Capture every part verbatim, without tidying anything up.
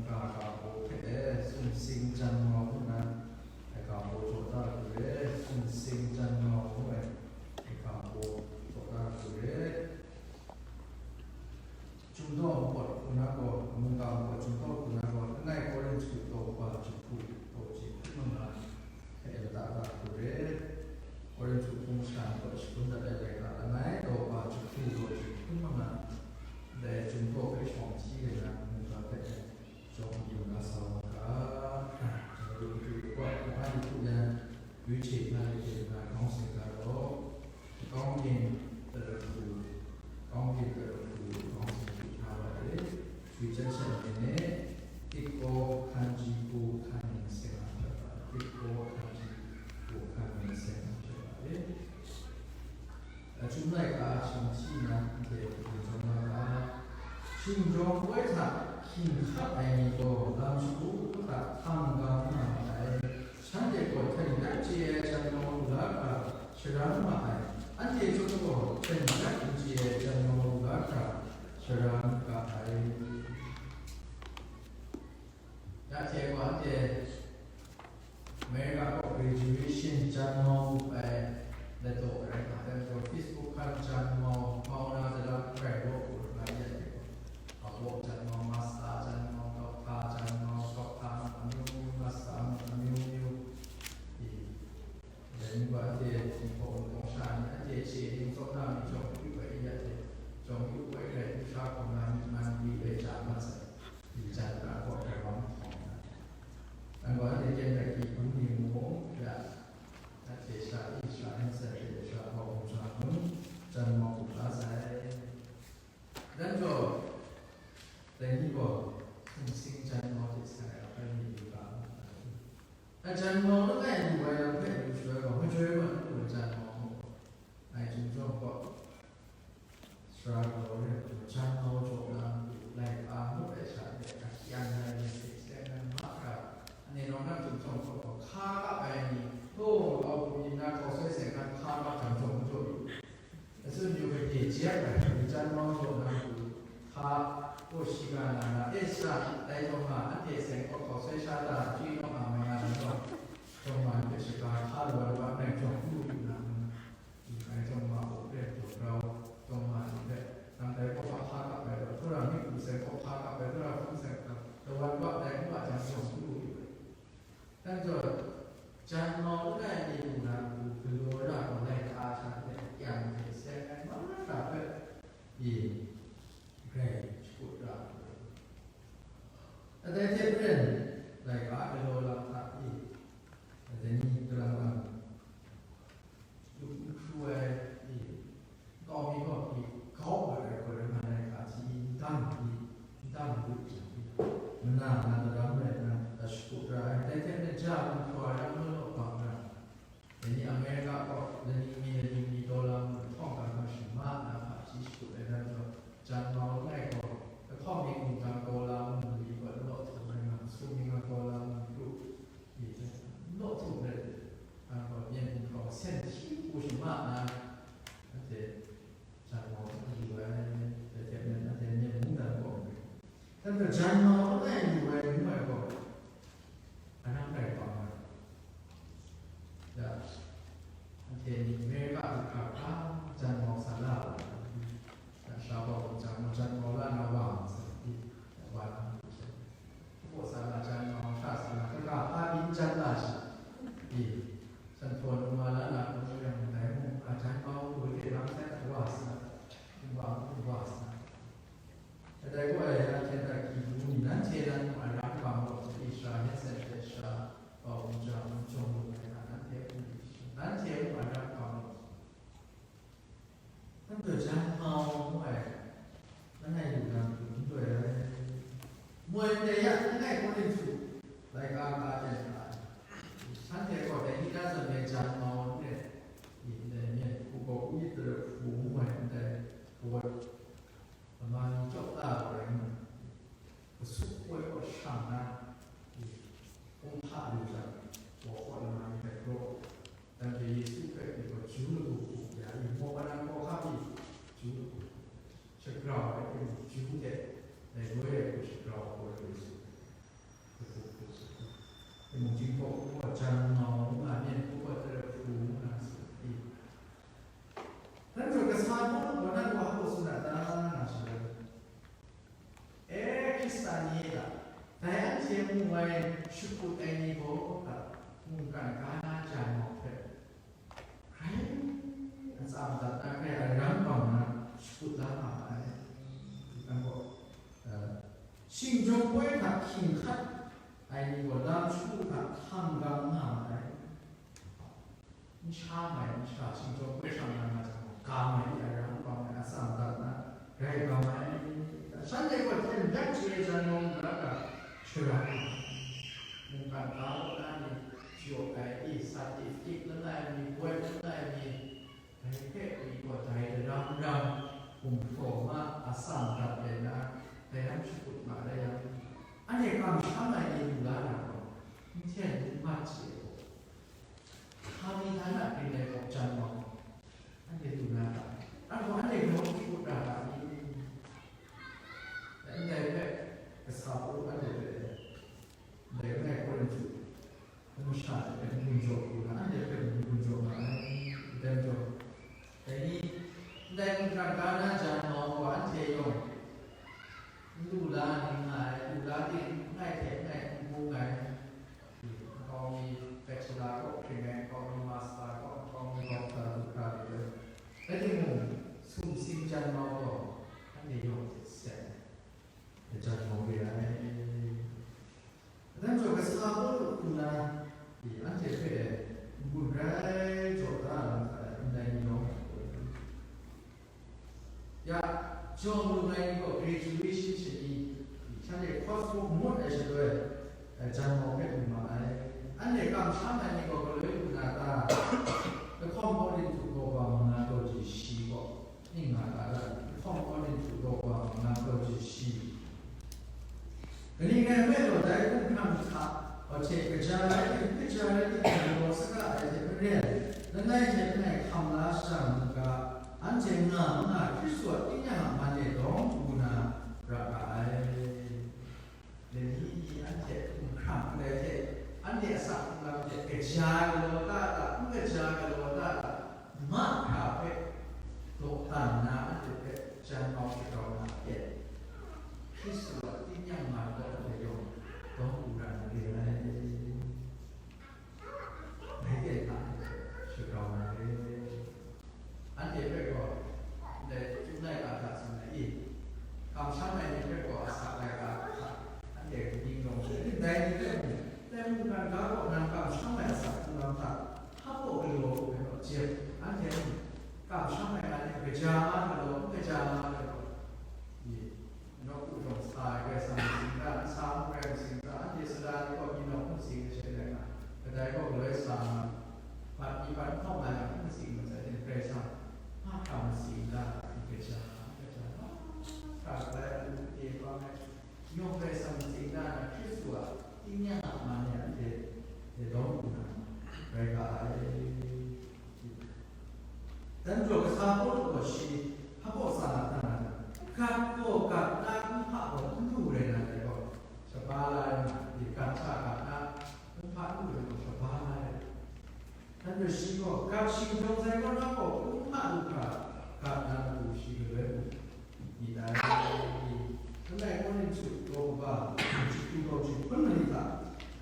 Ga, ga baw hpe e, sumsing jan mau ngu na, e, ga baw jaw da hku re, sumsing jan mau ngu ai, e, ga baw jaw da hku re. Chyum daw npawt hku na gaw, mungga npawt chyum daw hku na gaw, langai Korinhtu daw ba jahku daw ji hkun manga hpe lata da hku re. Korinhtu hpung sha npawt shagun dat ai laika langai daw ba jahku daw ji hkun manga, dai chyum daw hpe shawng hti re na, mungga hpe jawng yu na sa wa ga, Jaru matu wa, Mari hku yan, yu hte na le hte na, ခေါင်းစဉ်ကတော့ ကောင်းကင်တရဖူ ကောင်းကင်တရဖူ ခေါင်းစဉ်ပြုထားပါတယ်။ ရွှေချက်ချက်အနေနဲ့ တစ်ကောခန်းကြီးကို ခန်းငယ်ဆယ်မှာဖြစ်ပါတယ်။ တစ်ကောခန်းကြီးကို ခန်းငယ်ဆယ်မှာဖြစ်ပါတယ်။ အကျူလိုက်အား ရှင်ရှိမှန်တယ် ဒီကြောင့်ပါ။ ရှင်ရောပွဲထ ခင်ခတ်တိုင်းကို လမ်းရှိုးက ခံကားမှန်တယ်။ ဆန်းတဲ့ကို ထိုင်တတ်ခြင်းရဲ့ ကျွန်တော်လူက ရှရမ်းမှန်တယ်။ အန်တီတို့ကို ထိုင်တတ်ခြင်းရဲ့ ကျွန်တော်လူက ရှရမ်းကတယ်။ ဒါကျေကွာတဲ့ အမေရိက graduation ကျမ်းမောင်းပဲ လက်တော့ရဲတာတဲ့ Facebook ကကျမ်းမောင်း ပေါင်းလာတဲ့ private ကို လာရတယ်ပေါ့။ အဘောကျမ်းမောင်း master ကျမ်းမောင်း doctor ကျမ်းမောင်း doctor အမျိုးမျိုး master အမျိုးမျိုးဒီလည်းဘာတဲ့ဒီပေါ်ပေါ်ရှာနေအတဲ့ခြေရင်းသောတာမီးကြောင့်ပြုပဲရတယ်ကြောင့်ပြုပဲတဲ့ဥစ္စာကမှန်မှန်ဒီပဲချာမှတ်စေဒီချာတာပေါ်တယ်ဘာမှမဟုတ်ဘူး။ အဘောတဲ့ကျတဲ့ဒီဘူးနေမို့ရ အထေရှာအီရှာဟန်ဆက်ရရှာပေါ်အောင်ရှာမှုစံမောက်လာဆိုင်။ ဒါကြောင့်တနည်းပေါ်သူစင်ကြံမောက်တဲ့ဆိုင်အပိုင်းတွေပါအကြံမောက်တဲ့လူဝဲဖက်လူဆွဲတော့မကျွဲမလို့အကြံမောက်မှုအဲသူကြောင့်ပေါ့ စရာတော်နဲ့ကျွန်တော်ချမ်းသာကြောင့်လာလိုက်အားလို့ပဲရှာတယ်အကျဉ်းနဲ့စိတ်ဆန္ဒမှာကအနေတော်နဲ့သူကြောင့်ပေါ့ခါကပဲနေတော့အောက်ကိုမြင်နာခေါ်ဆွဲဆက်ကခါကကြောင့်ကြောင့်အစွန်ယူကတိကျက်ပဲချမ်းသာကြောင့်လာခါကိုရှိကနာနာအစ္စာတိုင်းတော်မှာအတည့်ဆင်ကိုခေါ်ဆွဲရှာတာကြည့်တော့မှမရတော့တော့မှဖြစ်စကားခါတော်ဘာနဲ့ကြောင့်ဘူးနာ ဒီကနေ့တော့မှအိုပက်တော်တော်တော်မှန်တဲ့တန်တဲ့ဘောဖားခါကပဲတော့သူရမိကူစဲဘောဖားကပဲသူရဖူးစဲကတဝါတော့တဲ့ဘုရားကျောင်းဆောင်သူ့ကိုတန်တော့ကျမ်းတော်နဲ့ဒီကနာကိုဘလိုရတော့လိုက်အားစားတဲ့ကြံတဲ့ဆဲကမှတာပဲဒီဂရေချိုတာအတဲ့တဲ့ပြန်လိုက်ပါဘလိုလာတာဒီဒီနေ့ကလာ လူ့အဖွဲ့ဒီကောင်းပြီးတော့ဒီကောင်းပါတယ်ကိုလည်းမနိုင်တာဒီတမ်းဒီတမ်းဘူးဒီမနာနာတရမ်းနဲ့တမ်းအရှိုးရတဲ့တဲ့နဲ့ကြာဘူးခေါ်ရမ်းလို့ပါတာဒီနေ့အမေရိကပေါ်ဒီနေ့မီလီယံမီဒေါ်လာမှုထောက်ခံမှုရှိမှနာပါရှိရှိုးတဲ့တော့ကျွန်တော်လည်းကိုတစ်ခေါက်မီးကုန်တန်ဒေါ်လာမှုဒီကတော့ဒီမှာစုမီးဒေါ်လာမှုတို့ ဒီတော့ထုတ်တဲ့အာဘာပြန်ပြီးတော့ဆက်ရှိကိုရှိမှနာတဲ့ဇာတ်တော်ဒီဝဲတဲ့တဲ့နဲ့တဲ့နဲ့မူတာပေါ့။အဲ့တော့ဇာတ်တော်နဲ့ယူဝဲယူဝဲပေါ့။အနောက်တိုင်းပါမှာဒါအထင်ဒီမေကအခါခါဇာတ်တော်ဆန္ဒပါဒါရှားပေါ့ဇာတ်တော်ဇာတ်တော်လာနာဝါစတိဝါ ကိုယ်ဆန္ဒချမ်းသာအောင် ဆန္ဒတကအာပြီးချမ်းသာရှိပြီး ဆန္ဒတော်မှာလာလာကိုယ်ရံတိုင်းမှုအချမ်းသာကိုယ်တည်ရန်တဲ့ဝါစနာဝါဝါစနာတဲ့ကိုယ်ရံတဲ့ကီဘူးနန်းချေလန်းအရမ်းပါလို့ Israel နဲ့ဆက်တဲ့ရှားတော်ဝင်ကြမှုကြုံလို့လည်းနန်းတဲ့နန်းချေအရမ်းပါလို့ တန်တော်ချမ်းသာအောင်မွဲ့မနိုင်လူကံတူတွဲမွဲ့တဲ့ရတဲ့ကိုယ်နဲ့သူလိုက်ကားကားတဲ့ဆန်းတဲ့ကောတဲ့ဒီကစားတဲ့ချမ်းသာအောင်တဲ့ဒီနဲ့မြေကိုကိုဦးတရဖူမွဲ့တဲ့ဘောဗမာကြောက်တာကိုလည်းကစုပွဲကိုရှာနာဒီပုံဖားလို့ကြတယ်ဘောပေါ်မှာလည်းတော့တန်တေယေရှုခရစ်ကိုဂျူးလူကိုပြပြီးမောပနာပေါ်ခါပြီးဂျူးလူကိုချက်ကြောက်တဲ့ဂျူးတဲ့လည်းဝဲကိုချက်ကြောက်ကိုလည်း Hkristan ni hta, dai anhte mu ai shakut ai ni gaw hta, mungkan ga na janmau hpe, grai atsam dat na, grai aram bang na shakut la nga ai. Nang gaw, eh, shinggyawng poi hta hkying hkat ai ni gaw, lam shagu hta hkam gam nga ai. N sha mai, n sha, shinggyawng poi shang na nga jang, ga mai, ya yang bang ai, atsam dat na, grai bang ai. Shanhte gaw hten yak chye jan rawng nna ga, shara ai. Mungkan ga kaw na ni, jaw ai, i, certificate langai mi, buai langai mi, dai hpe mi gaw dai daram ram, gumhpraw ma, atsam dat ai na, dai ram shakut ma ai yang, anhte kamsham ai ni lu la na gaw, n hten n mat chye gaw, Hpa mi htan a rin ai gaw jan wa, anhte lu na ta? Anhte gaw anhte nawng hkut ra ta ni? Ndai hpe kasa Pawlu anhte hpe, ndai langai Korinhtu masha hte hpe n-gun jaw lu na, anhte hpe n-gun jaw nga ai, ndai majaw, dai ni, ndai mungkan ga na jan wa gaw anhte yawng n lu la ni nga ai, lu la ting, n ngai hte n ngai n bung ai. Nkau mi bachelor kaw hkring ai, nkau mi master kaw, nkau mi doctor lu hkra lu ai. Rai timung, sumsing jan mau gaw, anhte yawng hte seng ai, jan mau re ai. Adan jaw kasa Pawlu hku na, anhte hpe n-gun grai jaw da ai lam hta e, ndai ni yawng hte gaw, ya, jawng lu ai ni gaw graduation shani, shanhte course book ngut ai shaloi, eh, jan mau hpe lu ma ai. Anhte kamsham ai ni gaw galoi lu na ta? Lahkawng Korinhtu daw wa manga daw ji shi gaw ning nga ta ra, lahkawng Korinhtu daw wa manga daw ji shi. Kaning rai nme law, dai hpunhkrang hta, hte kaja rai tim, kaja rai tim, galaw saga ai hte maren, langai hte langai hkam la shajang u ga, anhte nga manga Hkristu a tingnyang a man e dawng u na ra ga ai. Dai ni anhte hpunhkrang ndai hte, anhte a sa hkunglam hte kaja galaw ta ta, n kaja galaw ta ta, mahkra hpe dawdan nna anhte hpe jan mau shadau na pyen, Hkristu a tingnyang man gaw anhte yawng dawng u ra na re ai. Dai hte hta anhte hpe shadau na re. Anhte hpe gaw ndai Chyum laika hta tsun ai i, kamsham ai ni hpe gaw asak laika hta anhte kaning rawng sai, ndai ni hpe mung, dai mungkan ga kaw nang kamsham ai asak hkunglam hta hpa baw galaw u ai gaw, jep, anhte mung kamsham ai nga ni kaja nga galaw, n kaja nga galaw, i, nawku jawng sa ai Karai Kasang masing hta, nsa mung Karai masing hta, anhte sara ni gaw mi nawk n sing ai she ai nga, kadai gaw galoi sa nga, bat mi bat n hkawm nga yang, n masing masai hte Karai Kasang mahkra masing da, n kaja, n kaja, mahkra galai a lu gade bang ai, yawng Karai Kasang masing da na, Hkristu a tingnyang a man e anhte hte lawm lu na, rai ga ai. Dan jaw kasa Pawlu gaw shi hpa baw sa na hta na, gat gaw gat na kumhpa gaw n lu rai na dai gaw, shaba la ai nga, gat hta gat na kumhpa n lu ai gaw, shaba la ai. Dan jaw shi gaw, gat shinggyawng sai kaw na gaw, kumhpa lu hkra gat na matu shi galoi mu. Myit dai. Langai Korinhtu daw kaba, hkun hkun mali hta,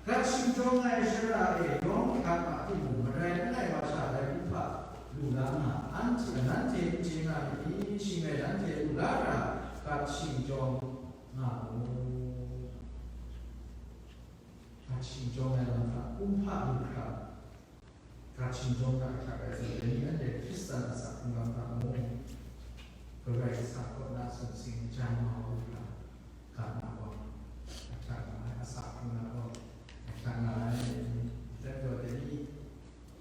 gat shinggyawng ai shara e yawng gat ma timung, marai langai wa sha dai kumhpa lu la nga, anhte, nanhte n chye na myit ni? Shing rai nanhte lu la ra, gat shinggyawng nga mu. Gat shinggyawng ai lam hta, kumhpa lu hkra, Gat shinggyawng na ahkyak ai zawn, dai ni anhte Hkristan a asak hkunglam hta mung, Karai Kasang kaw na sumsing jan mau lu hkra, ga na gaw ahkyak nga ai, asak hkunglam gaw ahkyak nga ai. Dai gaw, dai ni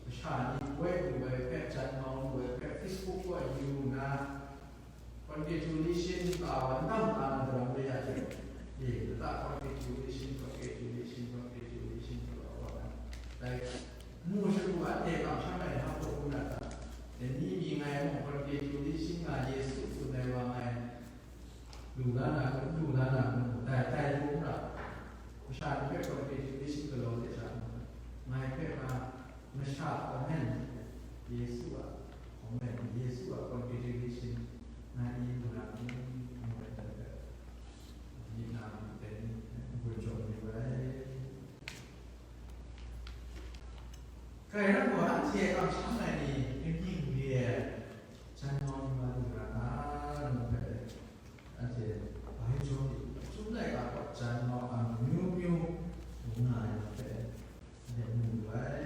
masha ni woi lu ai hpe, jan mau lu ai hpe, Facebook kaw yu nna, Congratulation, uh, n dam ta na daram re ya hte, e, lata congratulation, congratulation, congratulation, congratulation, dai, mu shagu anhte kamsham ai hta hpaw hkrum na ta, dai ni mi ngai mung congratulation nga Yesu tsun ai wa ngai, lu la na, lu la na, dai, dai hpaw hkrum na, masha ni hpe congratulation galaw de sha, ngai hpe nga, masha amen, Yesu a, amen, Yesu a congratulation, ngai ni lu na ni, ngai hpe, myit na myit de Karai rai gaw, anhte kamsham ai ni, kaning re ai jan mau ni ma lu ra ta, ngu hpe, anhte bai jaw di, Chyum laika kaw jan mau amyu myu, ngu nga ai hpe, anhte mu lu ai.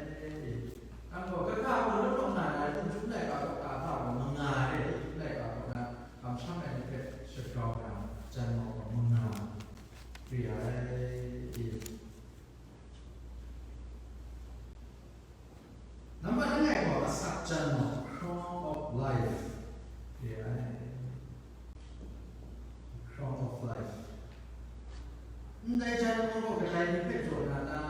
Nang gaw, kata gaw lawt lawt nga na, Chyum laika kaw ka hpa gaw manga re, Chyum laika kaw na kamsham ai ni hpe shagrau na, jan mau gaw manga re ai. Nambat langai gaw asak jan mau, crown of life, re ai. Crown of life. Ndai jan mau gaw kadai ni hpe jaw na ta?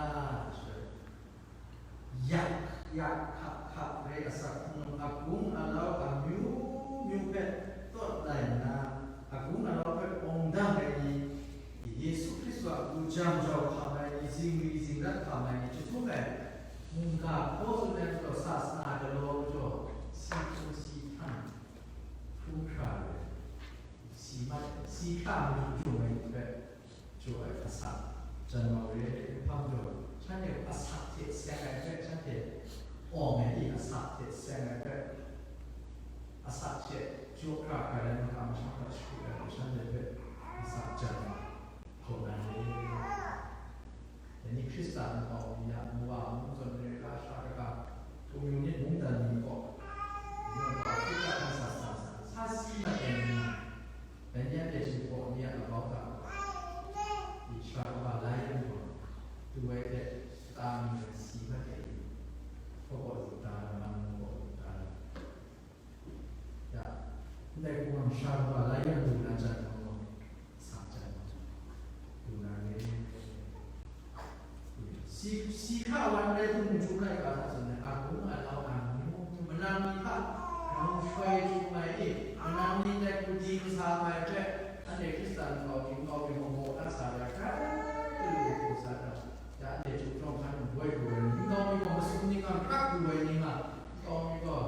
Yak, yak, hkak, hkak, re asak hpung, agung alau amyu myu hpe tawt lai nna, agung alau hpe awng dang ai ni, Yesu Hkristu a lujang jau hkam ai ni, zingri zingrat hkam ai ni, chyahtum ai mungga hpaw tsun ai majaw, sasana galaw majaw, si hpung si htan hkrum hkra ai, si mat, si hkra matu jung ai ni hpe jaw ai asak jan mau re. Hpang jaw, shanhte asak hte seng ai hpe, shanhte awng ai ni asak hte seng ai hpe, asak hte jaw hkra hkra ai mungga masham hta shakut ai, shanhte hpe asak jan mau jaw na re. Dai ni Hkristan nkau mi a, Noa mung zawn re, lasha kaga, hkum yu nit mungdan ni gaw, Noa gaw Afrika hkan sa sa sa, sa si mat ai ni nga, dai ni anhte Jinghpaw ni a labau hta gaw, i sha kaba lai yang gaw, du ai hte, shata mi rai si mat ai ni, hpaw gaw lu da, man mung gaw lu da. Ya, ndai hpung gaw sha kaba lai yang lu na jan gaw, sa jan gaw, lu na re. Si, si hkra wan rai htung, Chyum laika hta zawn ai, agung alau amyu myu, manang ni hta grau shoi htum ai ni, manang ni ndai hku ding sa ai hpe, anhte Hkristan nkau ni, nkau ni gaw maw da sa ai, hkrai lu hku sa ai. Ya, anhte Chyum hkawng hkan boi lu ai ni, nkau mi gaw masum ning a, hkrak lu ai ni nga, nkau mi gaw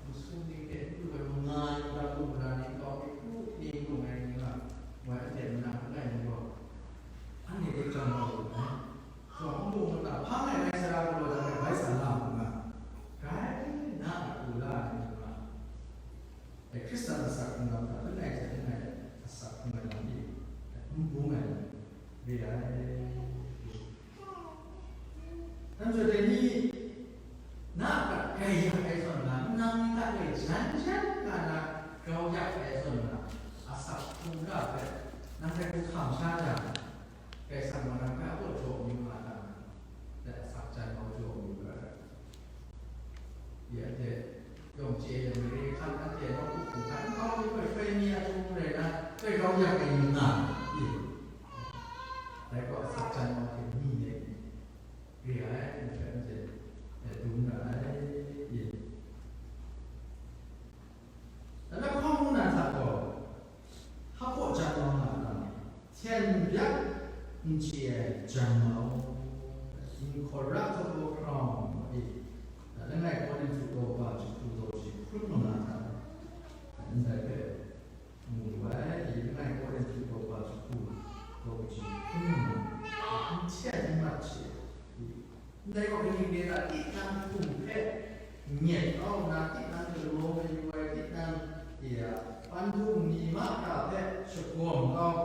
masum ning hte n lu ai manga ni, lam lu mara ni, nkau mi hkru ning lu ai ni nga, wai anhte manang langai mi gaw, anhte hpe chyam kau lu ai. Shawng n bung mata hpang ai rai sara galaw jang e bai sa la mu nga, grai na a lu la ai ni nga, dai Hkristan asak hkungga hta langai hte langai asak hkungga lam ni, n bung ai re ai. Nan zawn dai ni, na a hta grai yak ai zawn na, nang ni hta grai jan jan nga na grau yak ai zawn na, asak hkungga hpe nang hpe hkam sha jang, Karai Kasang gaw nang hpe a baw jaw amyu nga ta, dai asak jan mau jaw amyu ga ai. Ya, anhte yawng chye ai mare hkan, anhte nawku hku hkan, nkau mi hpe hkoi mi a htung rai na, hkoi grau yak ai ni nga, i, dai gaw asak jan mau hte mi ai ni re ai, ngu hpe anhte, eh, dum ra ai, i. Dai hkawng ngu na hta gaw, hpa hpaw jan mau nga ta, hten byak n chye ai jan mau, incorruptible crown, e, langai Korinhtu daw ba jahku daw ji hkun manga hta, ndai hpe mu lu ai, langai Korinhtu daw ba jahku daw ji hkun manga, n hten n mat chye, Ndai gaw, kaning rai na, tinang hkum hpe nyet kau nna, tinang galaw mayu ai, tinang, ya, panhtum ni mahkra hpe shagawm kau.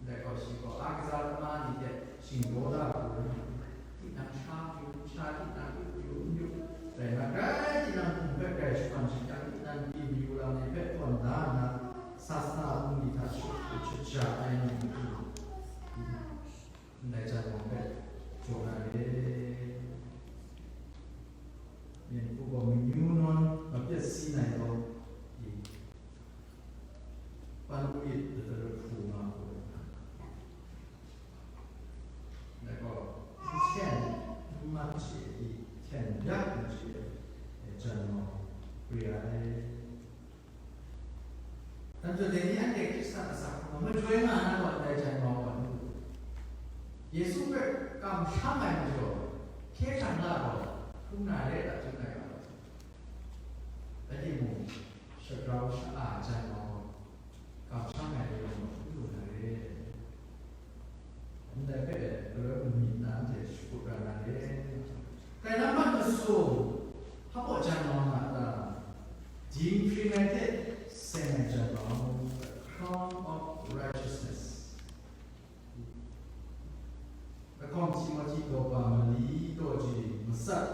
Ndai gaw, shi gaw, a kaza kama ni hte shingdaw da hku rai nna, tinang sha hpyu, sha tinang hpyu, hpyu n yu, rai nna, grai tinang hkum hpe grai shakawn shajang, tinang pyi mayu lam ni hpe tawn da nna, sasana bungli hta shut hku shaja ai ni matu, ndai jan gaw hpe jaw na re. Myen hku gaw manyu nawn mapyet si na i gaw, i, pan u it lata lahpu nga hku, dai gaw, n hten n mat chye i, hten byak n chye ai jan gaw re ai. Nan zawn dai ni anhte Hkristan asak hkungga majoi nga na gaw ndai jan mau gaw n lu. Yesu hpe kamsham ai majaw, hkye hkrang la gaw hkrum na re ai hta chyeju ai ga. Rai timung, shagrau sha-a jan mau gaw, kamsham ai ni gaw n lu na re. Ndai hpe galoi mung myit na anhte shakut ra na re. Nambat masum, hpa baw jan wa nga ta? Dinghpring ai hte seng ai jan wa, the crown of righteousness. Lahkawng Timohti daw ba mali daw ji matsat.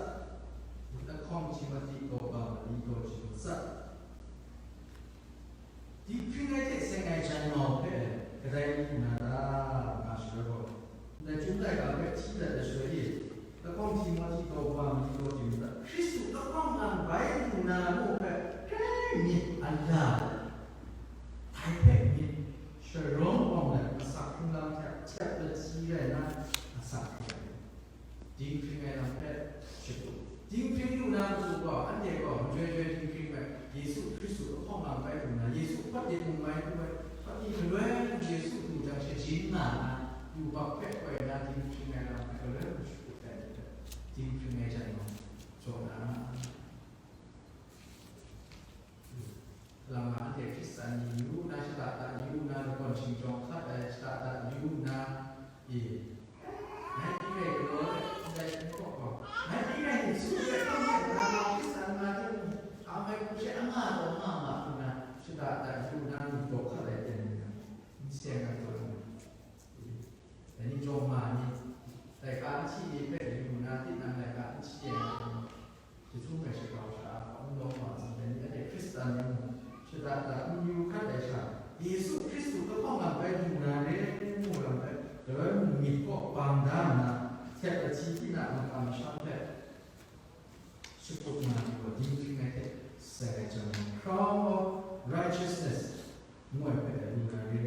Lahkawng Timohti daw ba mali daw ji matsat. Dinghpring ai hte seng ai jan wa hpe kadai ni hku na ta, nga shaloi gaw, ndai Chyum laika hpe hti dat ai shaloi e, lahkawng Timohti daw ba mali daw ji matsat. Hkristu lahkawng lang bai lu na nu hpe hkrai myit ala ai, dai hpe myit sharawng awng let, asak hkrung lam hte htyep lahti rai na, asak hkrung ai. Dinghpring ai lam hpe shakut. Dinghpring lu na matu gaw, anhte gaw majoi joi dinghpring ai, Yesu Hkristu lahkawng lang bai lu na, Yesu hpawt de mung mai hku ai, hpawt ni galoi Yesu du jang shajin nga na, yubak hpe koi na dinghpring ai lam hpe galoi mung shakut ai ni hpe, dinghpring ai jan gaw, jaw na. Lama anhte Hkristan ni yu nna, shada da yu nna, lagawn shingchawng hkat ai shada da yu nna, e, ngai hpyi rai galaw ai, ndai hpung hkawk gaw, ngai hpyi rai n su ai, hkawng hte na gaw Hkristan nga hte mung, hpa mai hku she ama taw nga ma hku na, shada da yu nna, myit daw hkat ai ten ni, n seng ai taw na, e, dai ni jawng ma ni, laika n hti ni hpe yu nna, tinang laika n hti ai nga hte mung, jahtum ai shakau sha a, hpawng lawm wa ai ni, anhte Hkristan ni mung, shada da n yu hkat ai sha, Yesu Hkristu lahkawng lang bai lu na re, ngu lam bai, galoi mung myit kaw bang da nna, htyep lahti tinang makam masham hpe shakut nga ai gaw, dinghpring ai hte seng ai jan gaw, crown of righteousness ngu ai hpe lu na re.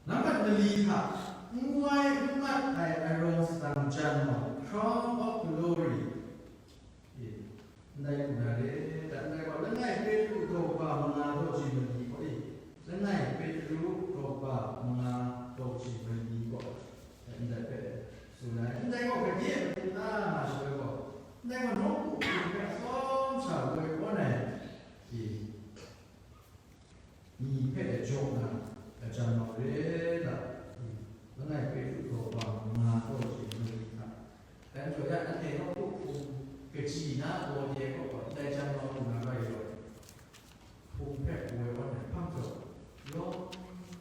Nambat mali hta n wai n mat ai arawng sadang jan gaw, crown of glory. E, ndai hku na re, dat ndai gaw, langai Petru daw ba manga daw ji mali gaw, e, langai Petru daw ba manga daw ji mali gaw, ndai hpe tsun ai. Ndai gaw gade matu na nga shaloi gaw, ndai gaw nawku hpung hpe atsawm sha woi kawn ai, e, ni hpe jaw na, ajan mau re da, langai Petru daw ba manga daw ji mali hta. Dai majaw ya, anhte nawku hpung kaji na gaw de kaw gaw, ndai jan mau lu na rai law, hpung hpe woi awn ai hpang jaw, yawng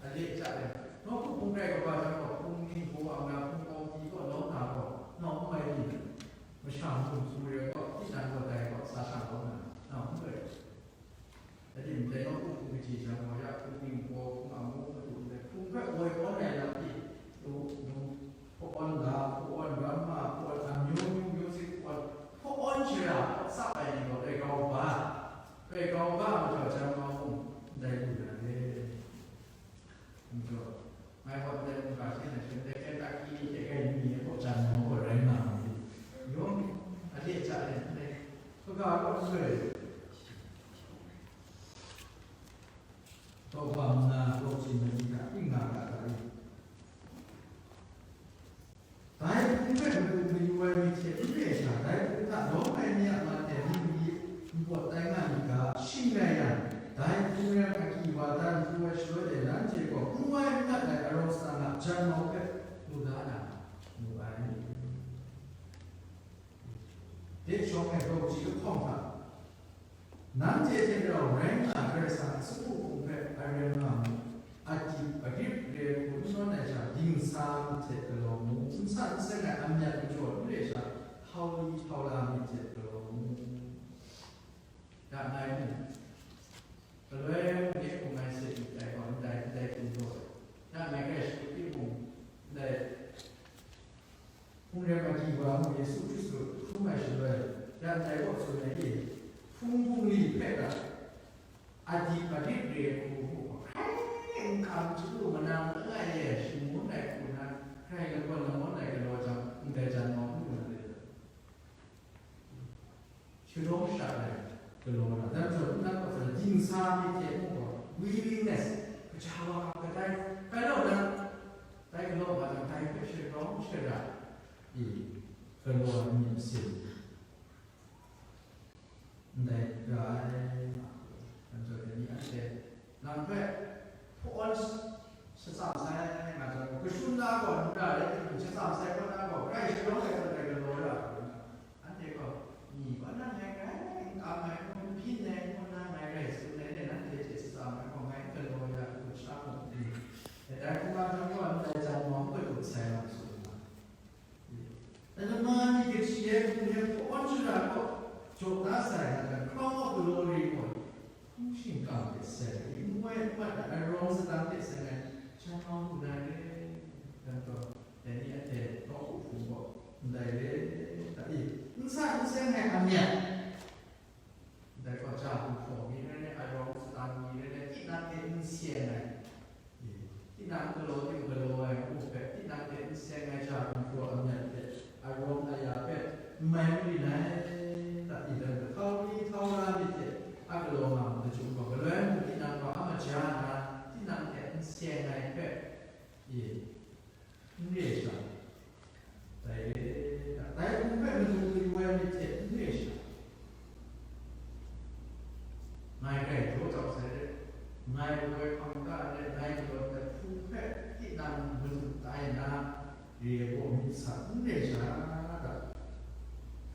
a le ja ai, nawku hpung rai kaba jang gaw, hpung ning hpung ang na, hpung kawng di kaw nawng na gaw, nawng n mai ni, masha hpung su re gaw, tinang gaw dai gaw sa shang kau na, nawng n rai. Dai timung, dai nawku hpung kaji jang gaw ya, hpung ning gaw, hpung amu madu ndai hpung hpe woi awn ai lam pyi, lu, lu, hpaw awn la, hpaw awn ramma, hpaw awn amyu myu, music hpaw awn, hpaw awn shara, hpaw tsap ai ni gaw, rai grau ba, rai grau ba majaw, jan mau mung ndai lu na re. Majaw, ngai gaw ndai mungga hte nan hte ndai Kentucky ni hte kai mi ai hpaw jan ai gaw rai nga ai. Yawng a de ja ai ndai hpaga gaw n rai. Tawhpa nna, tawhchin mali hta ning nga ga ga i? Dai hpung hpe madu mayu ai myit hte n re ai sha, dai hpung hta lawm ai ni a man e myit ni npawt tai nga myit ga, shing rai yang, dai hpung rem agyi wa dan pru ai shaloi e, nanhte gaw n wai n mat ai arawng sa nga jan mau hpe lu la na mu ai. Dai shawng e daw ji lahkawng hta, nanhte hte rau rai nga Karai Kasang a sagu hpung hpe a rem nga mu, adip adip re hku n nawn ai sha, dingsa myit hte galaw mu, n san n seng ai amyat majaw n re sha, hau li hau la myit hte galaw mu. Ya ngai mung, galoi mung de hkung ai se myit dai gaw, ndai, ndai hku jaw ai. Ya ngai Karai Kasang mung, ndai hpung rem agyi wa mung Yesu Hkristu hkrum ai shaloi, ya ndai kaw tsun ai e, hpung bungli hpe na, adip adip re hku hku, hkrai n hkam chyalu manang langai e shangun ai hku na, hkrai lagawn langawn ai galaw jang, ndai jan mau n lu na re. Sharawng sha ai galaw na, dai majaw, nna gaw dingsa myit hte mung gaw, willingness, kaja wa hkap kadai, kai law na, dai galaw nga jang, dai hpe sharawng shara i galaw ai myit masin, ndai ra ai. Dai majaw, dai ni anhte, nang hpe hpawn shatsam sai nga jang gaw, kashun na gaw n ra rai timung, shatsam sai kaw na gaw, Ai shalawng ai zawn e galaw ya ai, anhte gaw, ni wa nang ngai grai n kam ai, n byin ai, n nang ngai rai tsun ai, nanhte hte shatsam ai gaw ngai n galaw ya ai, sha mung ni, dai hkungga hta gaw ndai jan mau n galaw sai wa tsun nga. Lama ni kaji ai hpung hpe hpawn shara kaw jaw da sai, nang hkawng a galaw re gaw, hpung shingkang hte seng ai, n woi n mat ai, arawng sadang hte seng ai, jan mau lu na re, yang gaw, dai ni anhte nawku hpung gaw ndai re, dai n sa n seng ai amyat, ndai gaw ja gumhpraw mi rai nai, arawng sadang mi rai nai, tinang hte n seng ai, tinang galaw ting galaw ai ngu hpe, tinang hte n seng ai ja gumhpraw amyat hte arawng aya hpe n mai marin ai, dai dan gahtau ni htau la myit hte a galaw nga mu jahtum gaw, galoi mung tinang gaw a maja na, tinang hte n seng ai hpe, e, n re sha, dai re, dai hpung hpe matu matu ai myit hte n re sha, ngai grai jaw jau sai re, ngai woi hpang ga re, ngai galaw dat hpung hpe tinang matu tai na, re ai gaw myit sa n re sha, da.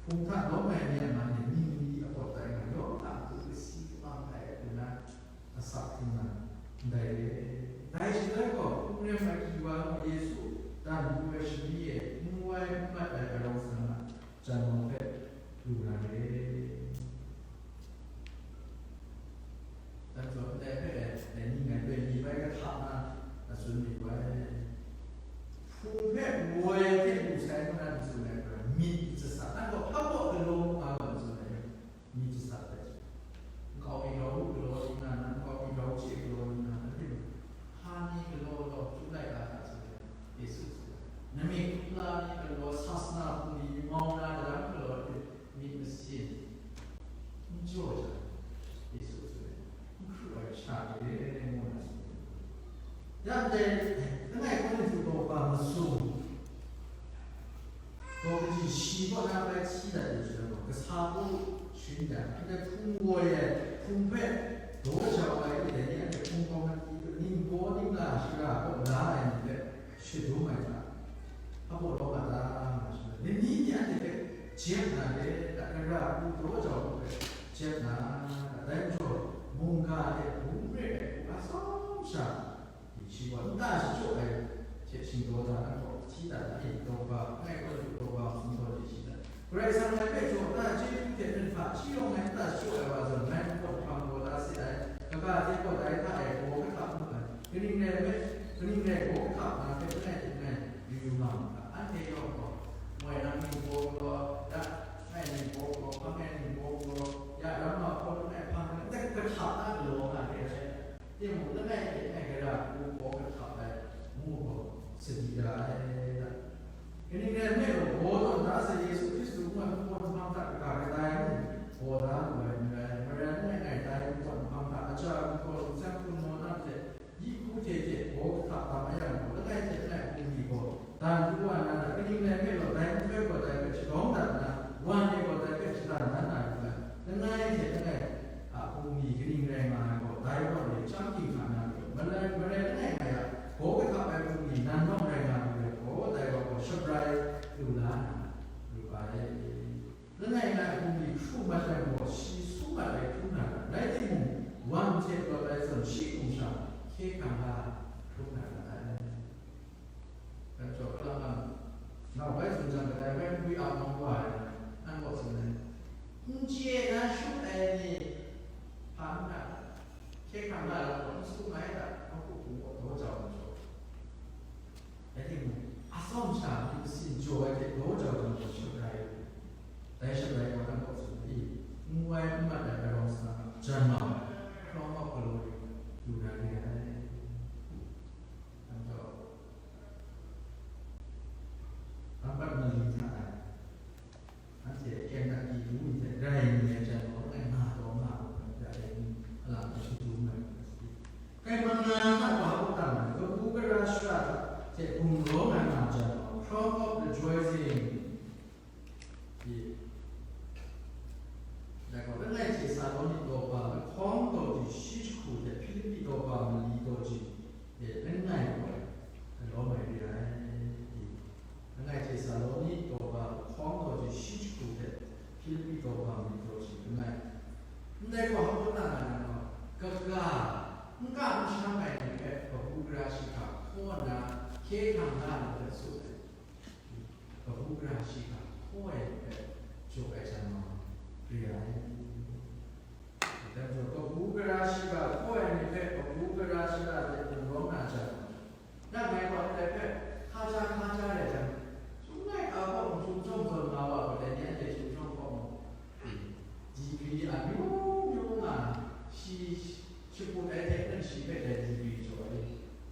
Hpung hta lawm ai ni a man e, ni ni a pawt tai nga, yawng a hku kasi kamang ai hku na, asak hkring na, ndai re. Dai shaloi gaw, hpung rem agyi wa gaw Yesu dan pru ai shani e n wai n mat ai arawng sa na, jan mau hpe lu na re. Dan zawn ndai hpe, dai ni ngai hpe ni bai kahta na, a tsun myit wai. Hpung hpe woi hte lu sai ngu na n tsun ai hkra, myit n tsat sa, anhte hpa baw galaw nga wa n tsun ai. Myit tsat hpe, nkau mi grau u galaw di nga na, nkau mi grau chye galaw di nga na, rim, hpa ni galaw law, chyu lai ga hta tsun ai, Yesu tsun ai. Nami hkula ni galaw, sasana hpung ni mau na, daram galaw, myit masin, n jaw jang, Yesu tsun ai, n hkru ai sha de, ngu na tsun ai. Ya ndai, langai Korinhtu daw kaba masum, daw kaji shi kaw na bai hti dat yu jang gaw, kasa Pawlu sharin ya, ndai hpung woi ai, hpung hpe daw jau ai, dai ni a hpung kawng na pyi, ningbaw ningla shara kaw la ai ni hpe shadum ai hta, hpa baw lawm nga ta, nga shada, lani ni anhte hpe jep na re, da, gara hku daw jau ai hpe jep na, da, dai majaw, mungga de bum re ai hku atsawm sha, shi gaw nta shachyaw ai hte shingdaw da na gaw, hti dat na, daw kaba, langai Korinhtu daw kaba masum daw ni shi dat. Karai Kasang ngai hpe jaw da chyeju hte mren hpa hti rawng ai nta shachyaw ai wa zawn, ngai npawt hpang gaw da se ai, kaga hte gaw dai hta e gaw kahta mu ai. Kaning rai nme, kaning rai gaw kahta na hpe langai hte langai yu yu nga mu ga. Anhte yawng gaw, moi nang ningbaw galaw, ya, ngai ningbaw galaw, hpang ngai ningbaw galaw, ya, ramma hpawt langai hpang ngai, ndai kahta na galaw nga re ai. Timung langai hte langai gara hku gaw kahta ai ngu gaw sadi ra ai. Kaning rai nme law, gaw tawn da sai Yesu Hkristu ngu ai hpung gaw hpang hta kaga kadai mung gaw da lu ai n rai, marai langai ngai dai hpung gaw hpang hta aja gumhpraw lungsan hpung naw na hte yi hku hte hte gaw kahta tam a yang gaw, langai hte langai hpung ni gaw dan pru wa na hta, kaning rai nme law, dai nhtoi gaw dai hpe shadawng dat nna, wan e gaw dai hpe shadan dan na lu ai, langai hte langai a hpung ni kaning rai nga ai gaw, dai gaw ni chyam ginhka na lu ai, marai, marai langai ngai a gaw kahta ai hpung ni nan nawng rai nga lu ai gaw, dai wa gaw shabrai lu la na lu ai. Langai ngai a hpung ni hkru mat ai gaw, shi su mat ai hkrum na ra, rai timung, wan hte lawt ai zawn shi hkum sha hkye hkrang la hkrum na ra ai. Kan jaw kalang ang, nau bai tsun jang, kadai bai n gwi ap mat wa ai, nang gaw tsun ai. N chye na shut ai ni, hpa n na, hkye hkrang la ai gaw, n su mai da, nawku hpung gaw daw jau na jaw. Rai timung, atsawm sha myit masin jaw ai hte daw jau jang gaw shabrai u. Dai shabrai gaw nang kaw tsun ai, n wai n mat ai arawng sa, jan mau ai, crown of glory, yu na re ai. Nang gaw, Anpat mali hta e, anhte kyen na pyi du ni hte rai ni ai jan gaw, langai nga taw nga ai hpe ya e ni a lam hpe shadum ai. Kaimang na hta wa hkawk tam ai, kabu gara shara hte gumrawng ai nga jan gaw, crown of rejoicing. Dai gaw, langai Tesaloni daw kaba lahkawng daw ji shi jahku hte Hpilipi daw kaba mali daw ji hte langai gaw, galaw mai re ai. Langai Tesaloni nna hkye hkrang la ai hpe tsun ai. Kabu gara shiga hkaw ai hpe jaw ai hta mung re ai. Dai majaw, kabu gara shiga hkaw ai ni hpe kabu gara shiga hte wunawng na jang, nang ngai gaw ndai hpe hkaja hkaja rai jang, chyum laika kaw mung, chyum jawng zawn nga wa gaw, dai ni anhte chyum jawng kaw mung, digri amyu myu nga, shi shakut ai hte nan shi hpe dai digri jaw ai,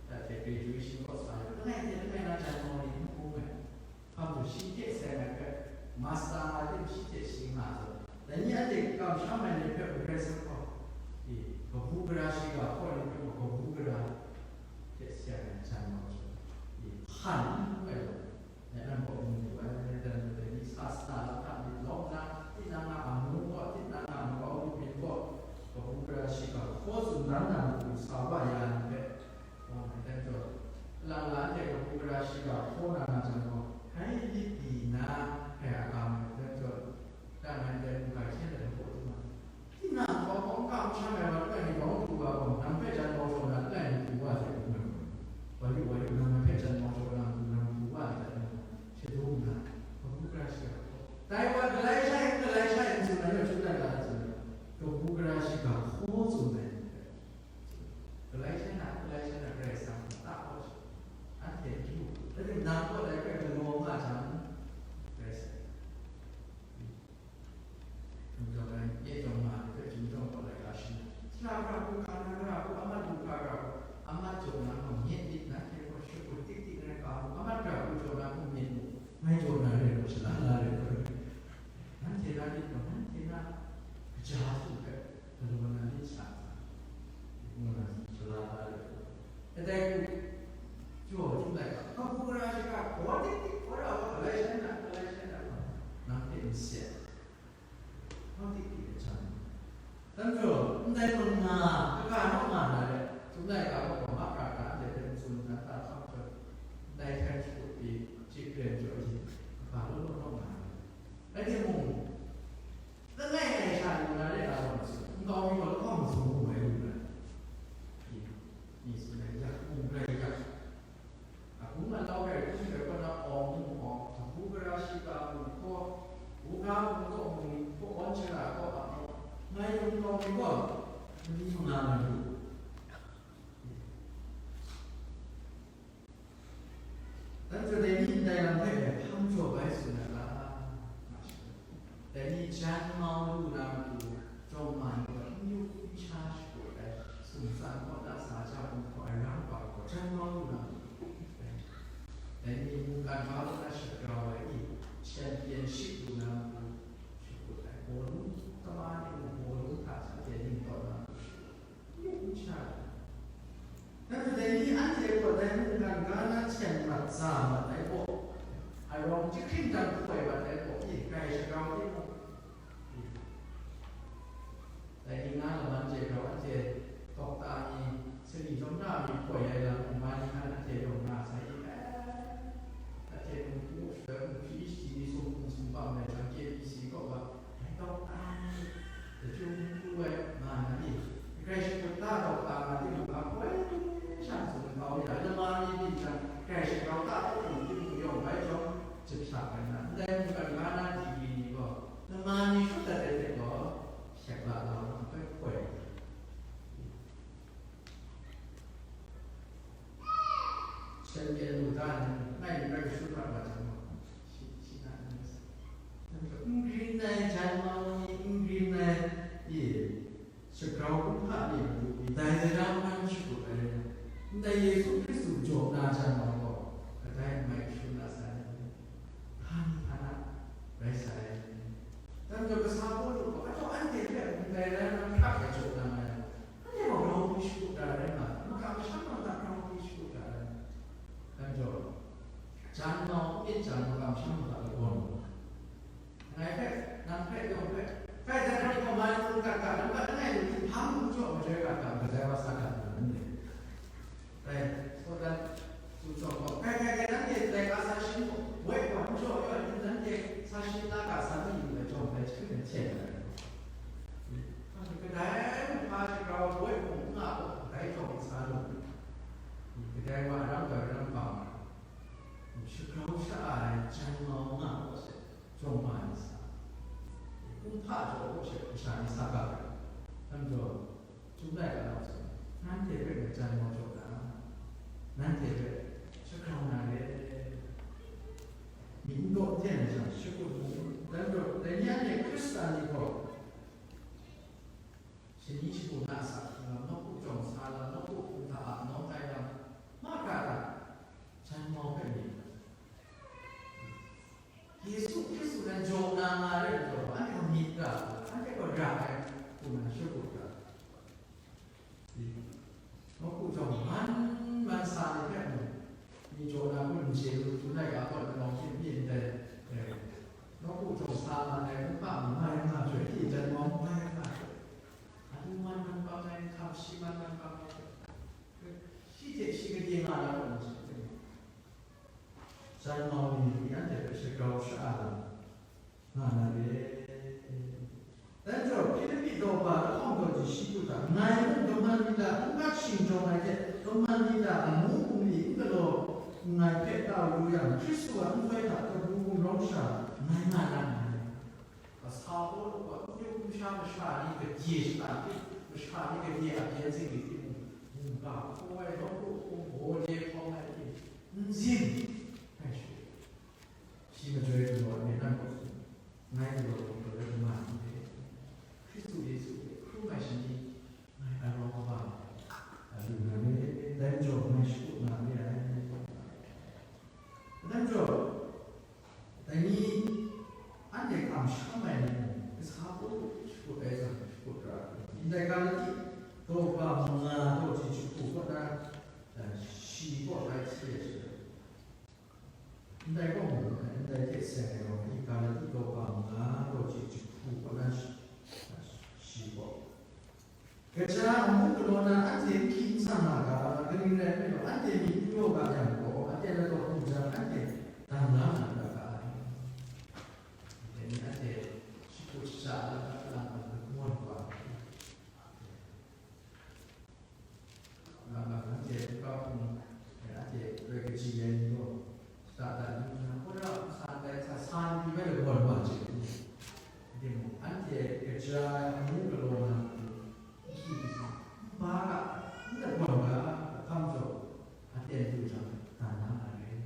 dai hte graduation kaw sa ai, langai hte langai na jan mau ni n hkung ai. Hpa mung shi hte seng ai hpe, masta nga tim shi hte shi nga ai. Dai ni anhte kamsham ai ni hpe Karai Kasang gaw, e, kabu gara shiga hkaw ai ni hpe mung kabu gara hte seng ai jan mau jaw, e, hkan n hkung ai law, nang gaw n du ai, dan dai ni sa sa lahkak myit lawm na, tinang a amu gaw, tinang a makau lu myit gaw, kabu gara shiga hkaw tsun dan na matu sa wa ya ai ni hpe, Wa ai dan jaw, lang la anhte kabu gara shiga hkaw na na jang gaw, hkai lit di na, hkai a ga mai dan jaw, dan ai dan mungga hkyen dan hkaw di ma. Tinang gaw hkawng kam sha ai wa, langai ni bawng du wa gaw, nang hpe jan mau jaw na, langai ni du wa sai hkrum ai gaw, wa yu, wa yu, nang hpe jan mau jaw na, nang du wa ai dan gaw, shadum nna, kabu gara shiga hkaw. Dai wa, galai shai, galai shai, n tsun ai, yawng chyum ai ga tsun ai, kabu gara shiga hkaw tsun ai. Galai shai na, galai shai na, Karai Kasang hta kaw shi. Anhte hkyu, dai ning nang kaw dai hpe galaw nga jang, Karai Kasang. Hkum jawng ai, nye jawng nga ai hpe, hkum jawng kaw dai ga shi. Sara hkra hku, hkana hkra hku, amat du hkra hkra hku, amat jaw na mung myit myit, nanhte gaw shakut tik tik rai ga mu, amat hkra hku jaw na mung myit mu, ngai jaw na re gaw, shala la re gaw. Nanhte na myit gaw, nanhte na kaja hku hpe, Galaw na myit sha, ngu na shala da ai. Kadai hku, jaw chyum laika, kabu gara shiga, wa tik tik, wa ra wa, galai shai na, galai shai na, nang hte n seng. Wa tik tik ai hta. Dan jaw, ndai mung nga, kaga naw nga na re, chyum laika gaw, wa ma pra hkra, ndai hpe n tsun na ta hkam jaw, ndai hkrai shakut pyi, chye kren jaw ai hte, kaga law law naw nga na re. Rai timung, Langai ngai sha lu na re, a rawng tsun, nkau mi gaw lahkawng mazum mu ai lu na. Ni tsun ai, yak mung rai yak. A hpung a lau rai hpung rai kaw na awng mung awng, a hku gara shiga mung hkaw, hkungga mung kaw mung, hkaw awn shara kaw a kaw, ngai yung nkau mi gaw, mali manga nga lu. Dan jaw dai ni ndai lam hpe hpang jaw bai tsun ai ga, nga shi. Dai ni jan mau lu na matu, jawng ma ni gaw n yu n sha shakut ai, sumsang kaw na sa ja hpung hkaw ai rang hpa gaw jan mau lu na matu. Dai ni mungkan hpa kaw na shagrau ai i, championship lu na matu, shakut ai, bawlung kama ni mung bawlung hta shanhte ning tawn na matu shakut. Yu n sha. Nanhte dai ni anhte gaw dai mungkan ga na hten mat, za mat ai gaw, arawng chyahkring dan hpoi mat ai gaw, e, grai shagrau timung, dai ni nga laman hte rau anhte dokta ni, sali chyawm na mi hpoi ai lam, ma ni hkan anhte rawng nga sai, e, anhte mung hku, shadai hku, P H D ni sum hpung sum bam ai jang, K B C kaw ga, Dai tawk ai, dachyum hku ai nga na ni, grai shakut ta rawk ta nga timung, a poi sha tsun kau ya, lama ni ning jang, grai shagrau ta hkrum timung yawng bai jawng, jahpyak ai na, ndai mungkan ga na dingli ni gaw, lama ni shut dat ai hte gaw, hpyak la lau na, bai poi. Shanhte lu da ai ni, ngai n rai shut mat wa jang gaw, shi, shi na n rai sa. N grin ai, jan mau ni n grin ai, e, shagrau hkrum hta ni matu, dai zadan hkan shakut ai rai na, ndai Yesu Hkristu jaw na jan mau gaw, kadai n mai shut na sai. Hpa ni hpa na rai sai. Dan jaw kasa Pawlu gaw, anhte anhte hpe ndai rai na hkrak ai jaw na nga yang, anhte gaw grau hpyi shakut da rai nga, makam masham gaw hta grau hpyi shakut da rai nga. Dan jaw, jan mau, n myit jan makam masham gaw hta lagawn mu. Ngai hpe, nang hpe, yawng hpe, kai dan rai gaw, mai mungkan ga, nang ga langai lu hte hpang lu jaw majoi ga, ga, kadai wa sa ga, ngu nna. Rai, so dan, su shawng gaw, kai, kai, kai, nanhte dai ga sa shin gaw, woi gaw, n jaw, yaw ai, nanhte sa shin na ga sa mi lu ai jawng dai hkring ai hte ai. Kadai mung hpa shagrau woi mung n nga gaw, dai jawng sa lu. Kadai wa rang gaw, n daw ten ai sha, shakut mu, dan daw, dai ni anhte Hkristan ni gaw, shani shagu na sa hkrum lam, nawku jawng sa lam, nawku hkungga a nawng tai lam, mahkra hta, jan mau hpe myit. Yesu Hkristu nan jaw na nga ai rai taw, anhte gaw myit ra, anhte gaw ra ai, hku na shakut ra. Nawku jawng man man sa ai hpe mung, mi jaw na hku n chye lu, hku nai ga kaw na lawng hte myit ndai, eh, nawku jawng sa nga ai, hpa mung mai nga joi, hti jan mau mai nga joi. Adu man man bang ai, hkam shi man man bang ai, shi hte shi gade nga na kaw n chye. Jan mau ni, anhte hpe shagrau sha-a lam nga na re. Dan jaw, Hpilipi daw ba lahkawng daw ji shi du hta, ngai mung kaman mi da n mat shing jawng ai hte, kaman mi da amu bungli n galaw nngai hpe tau yu yang, Hkristu a nhtoi hta kabu gumrawng sha ngai nga na nngai. Kasa Pawlu gaw n-, n-, n sha masha ni gade shata hte, masha ni gade a byen zingri hte mung, mungga hkaw ai, nawku hpung gaw le hkawng ai hte, n zing ai sha, shi majoi galaw ai myit nan gaw, ngai galaw ai myit gaw rai nga n re. Hkristu Yesu hpe hkrum ai shani, ngai arawng kaba ai, a lu na re, dai majaw ngai shakut nga re ai. Dai majaw, dai ni anhte kamsham ai ni mung, kasa Pawlu shakut ai hte shakut ra ai. Ndai Galati daw kaba manga daw ji jahku kaw na, eh, shi kaw rai hti ai shaloi, ndai kaw mung, ndai hte seng ai gaw, Galati daw kaba manga daw ji jahku kaw na shi, shi kaw, kaja amu galaw na anhte n hkyi n sang nga ga, kaning rai nme law, anhte myit n yaw ga yang gaw, anhte latawk lu jang, anhte dan la na ra ga ai. Dai ni anhte shakut shaja ai lam, lam, lam, lam, lam, lam, lam, anhte hkra hpung, anhte grai kaji ai ni gaw, shada da yu nna, hkawhta hpung san tai hta san pyi bai lagawn wa chye ai ni, timung, anhte kaja ai amu galaw na matu, n hkyi n ba ga, n lagawn ga, ahkang jaw, aten du jang, dan na nga ai.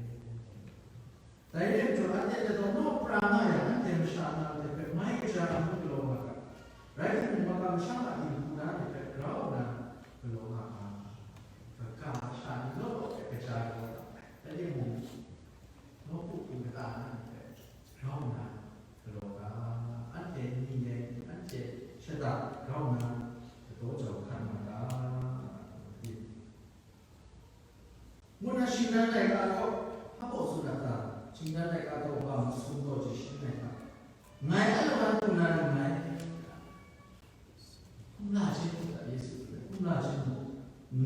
Dai hte matu, anhte ladaw naw pra nga yang, anhte masha na hte hpe mai kaja ai amu galaw nga ga, rai timung, makam masham a dinghku na hte hpe grau nna galaw nga ga, kaga masha ni law law hpe kaja galaw ga, rai timung, nawku hpung kata na hte hpe grau nna galaw ga, anhte ni le anhte shada grau nna ladaw jau hkan nga ga, ngu na shingnan laika gaw, hpa baw tsun a ta? Shingnan laika gaw wa masum gaw ji shi n rai hta? Ngai a lawan lu na ring ngai. Kumla chyen mu ta, Yesu hpe kumla chyen mu.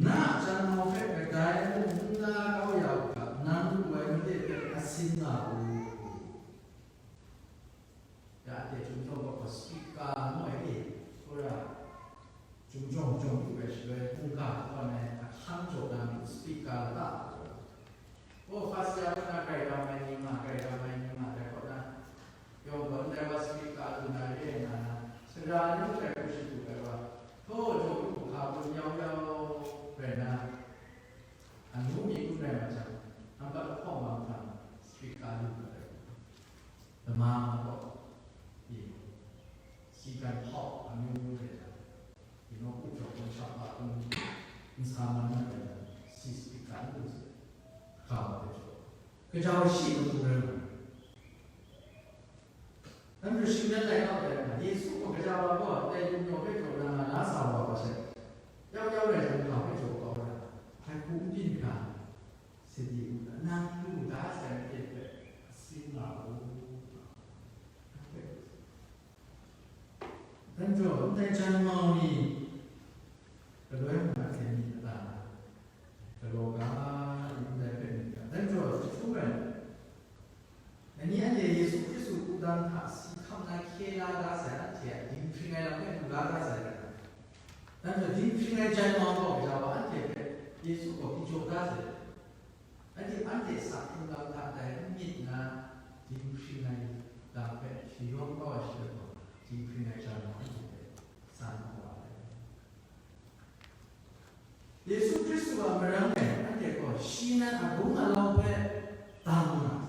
Na a jan mau hpe kadai mung n la kau ya u ga, nang lu ai made hpe asin nga u. Ya, anhte chyum jawng gaw speaker ngu ai e, tsawra, chyum jawng jawng lu ai shaloi, mungga hkawn ai ahkang jaw na matu speaker lata, tsawra. O, Hpasia kaw na grai ram ai ni nga, grai ram ai ni nga, dai kaw na, yawng gaw ndai wa speaker lu na re ai nga na, sara ni mung dai hku shadu ai wa, htaw jaw lu hka bun yau yau rai na, anu mi kun rai ma jang, nambat lahkawng wa mahtang speaker lu na rai. Lama gaw, e, si gan hpau amyu myu rai jang, e, nawku jawng hkawng shap la hkung n sa man na rai jang, si speaker n lu sai, hkra wa ai jaw, kaja wa shi matu rai nga ai. Nanhte shingnan lai kau dai nga, Yesu gaw kaja wa gaw dai gumnau hpe jaw na nga la sa wa hpa she, yau yau rai jang, hpa hpe jaw kau ai, hkai hku n byin hkra, sadi u na, nang lu da sai made hpe asin nga u. Dan jaw, ndai jan mau ni, galoi mung anhte myit mada na, galaw ga, ndai hpe myit ga. Dan jaw, jahtum rai, dai ni anhte Yesu Hkristu wudang hta si hkam na hkye la da sai, anhte a dinghpring ai lam hpe mu la da sai rai. Dan jaw, dinghpring ai jan mau gaw gaja wa anhte hpe Yesu gaw hpyi jaw da sai. Anhte, anhte asak hkrung lam hta dai n myit nna, dinghpring ai lam hpe shayawng kau ai shaloi gaw, dinghpring ai jan gaw anhte hpe san kau wa ai. Yesu Hkristu a marang e anhte gaw shi nan a bung a lau hpe dang nga ai.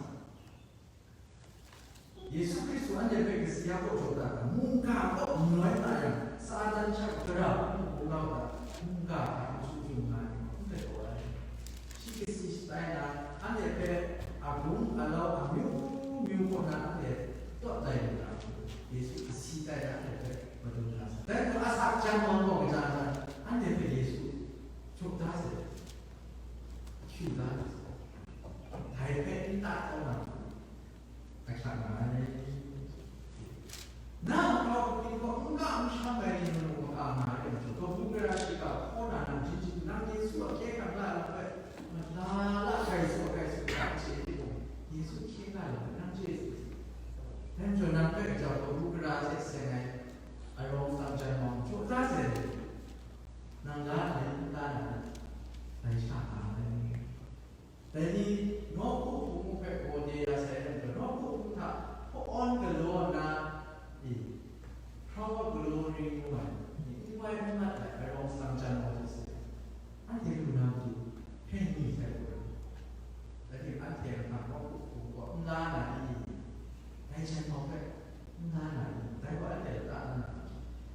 na, anhte hpe agung alau amyu myu kaw na anhte tawt lai lu na, Yesu asi tai na anhte hpe madun na sa. Dai hku asak jan wang gaw kaja na, anhte hpe Yesu hkrup da sai, hkyu da sai. Dai hpe n ta kau na, ahkyak nga ai. Nang hkau hping gaw n ga n sham ai ni mung maka nga ai majaw, kabu gara shiga hkaw na nang jin jin, nang Yesu a hkye hkrang la ai lam hpe, mala la grai zaw grai zaw hta chye timung, Yesu hkye nga ai lam hpe nang chye sai. Dai majaw nang hpe gaja kabu gara hte seng ai arawng tsan jan wa majaw, hkra sai ni, nang la ai n la ai, dai sha nga ai. Dai ni, nawku hpung hpe gaw de ya sai, nawku hpung hta hpawn galaw na, i, crown of glory ngu ai, i, n wai n mat ai, arawng tsan jan wa hte sai, anhte lu na matu hpe n ni sai gaw, dai hte anhte a hpang nawku hpung gaw n la na i? Dai jan hpawng hpe n la na i? Dai gaw anhte lata n na.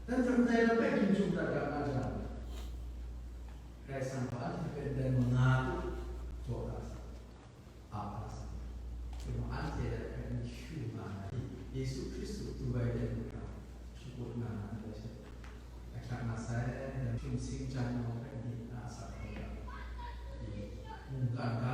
Dan hte ndai lam hpe ginjum dat ga nga jang, Karai Kasang gaw anhte hpe ndai manga tu jaw da sa, ap da sa, timung anhte dai hpe n hkyu nga ai, Yesu Hkristu du ai de mung hkra shakut nga na ndai hte ahkyak nga sai, hkum sing jan nau hpe myit na asak hkawm ga, i, mungkan ga